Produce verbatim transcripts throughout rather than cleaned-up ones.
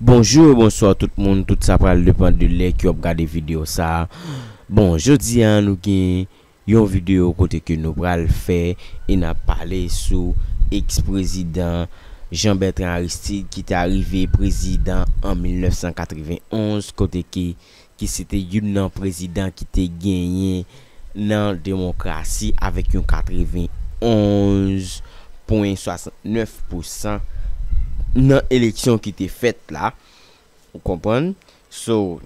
Bonjou e bonswa tout moun, tout sa pral depann de lè ke w ap gade videyo sa a. Bon, jodi a nou gen yon videyo kote ke nou pral fè e n ap pale sou eks prezidan Jean Bertrand Aristide ki te arive prezidan an mil nèf san katrevenn onz, kote ke ki se te youn nan prezidan ki te genyen nan demokrasi avèk yon katrevenn onz pwen swasantnèf pousan nan eleksyon ki te fèt la. Ou konprann? So,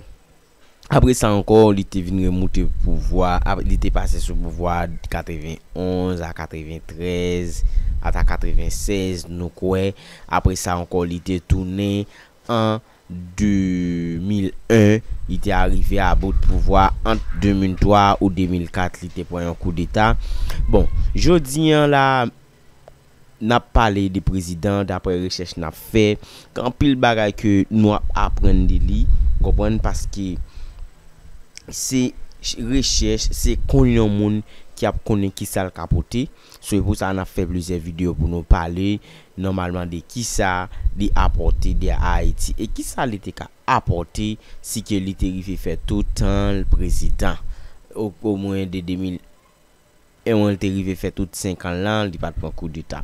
apre sa ankò, li te vin remoute pouvwa, ap- li te pase sou pouvwa katrevenn onz a katrevenn trèz, ata katrevenn sèz, nou kwè. Apre sa ankò, li te tounen an de mil en, li te arive a bout pouvwa ant de mil twa ou de mil kat, li te pran yon koudeta. Bon, jodi an la, n ap pale de prezidan, daprè rechèch n ap fè, gen anpil bagay ke nou ap aprann de li, konprann, paske se rechèch, se konn yon moun ki ap konnen kisa l ka pote. So, e pou sa n ap fè plizyè videyo pou nou pale nòmalman de kisa li apòte de Ayiti e kisa li te ka apòte si ke li te rive fè tout tan l prezidan. O- omwen de de mil en, li te rive fè tout senk an lan, li pa t pran koudeta.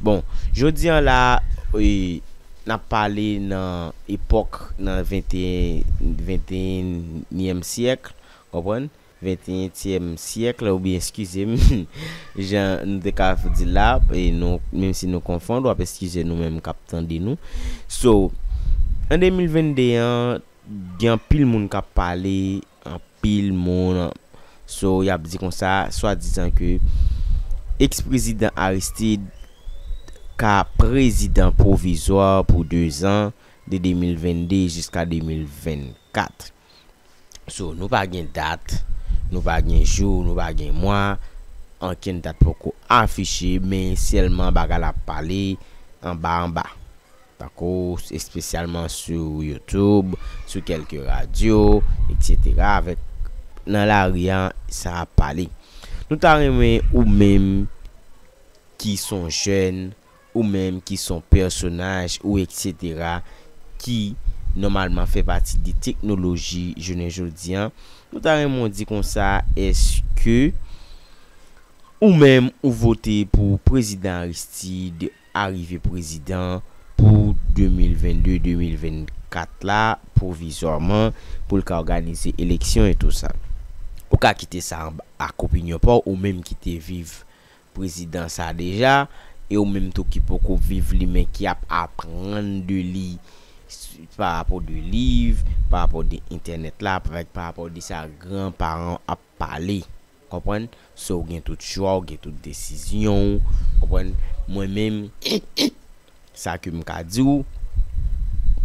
Bon, jodi an la, e, n ap pale nan epòk, nan venteyen, venteyenyèm syèk, konprann? Venteyentyèm syèk, oubyen, eskize m, jan nou te ka di la, e nou, menm si nou konfonn, w ap eskize nou menm k ap tande nou. So, an de mil vennde an, gen anpil moun k ap pale, anpil moun. So, y ap di konsa, swadizan ke eks prezidan Aristide ka prezidan pwovizwa pou de zan, de de mil vennde jiska de mil vennkat. So, nou pa gen dat, nou pa gen jou, nou pa gen mwa, ankenn dat poko afiche, men sèlman bagay la ap pale anba anba. Tankou espesyalman sou YouTube, sou kèlke radyo, etsetera, avèk nan lari a, sa ap pale. Nou ta renmen ou menm ki son jèn, ou menm ki son pèsonaj, ou etsetera, ki nòmalman fè pati de teknoloji jounen jodi an, nou ta renmen w di konsa, èske ou menm ou vote pou prezidan Aristide arive prezidan pou de mil vennde, de mil vennkat la, pwovizwaman, pou l ka òganize eleksyon e tou sa? Ou ka kite sa anba ak opinyon pa w, ou menm ki te viv prezidan sa deja, e ou menm tou ki poko viv li, men ki ap aprann de li s- pa rapò de liv, pa rapò de entènèt la, pa, pa rapò de sa gran paran w ap pale. Konprann? So, ou gen tout chwa, ou gen tout desizyon w, konprann? Mwen menm, sa ke m ka di w,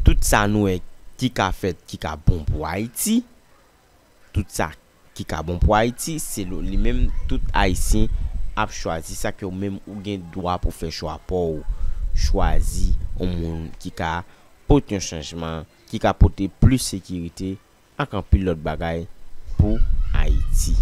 tout sa nou wè ki ka fèt, ki ka bon pou Ayiti, tout sa ki ka bon pou Ayiti, se lo- li menm tout Ayisyen ap chwazi. Sa ke ou menm ou gen dwa pou fè chwa pa w, chwazi yon moun ki ka pote yon chanjman, ki ka pote plis sekirite ak anpil lòt bagay pou Ayiti.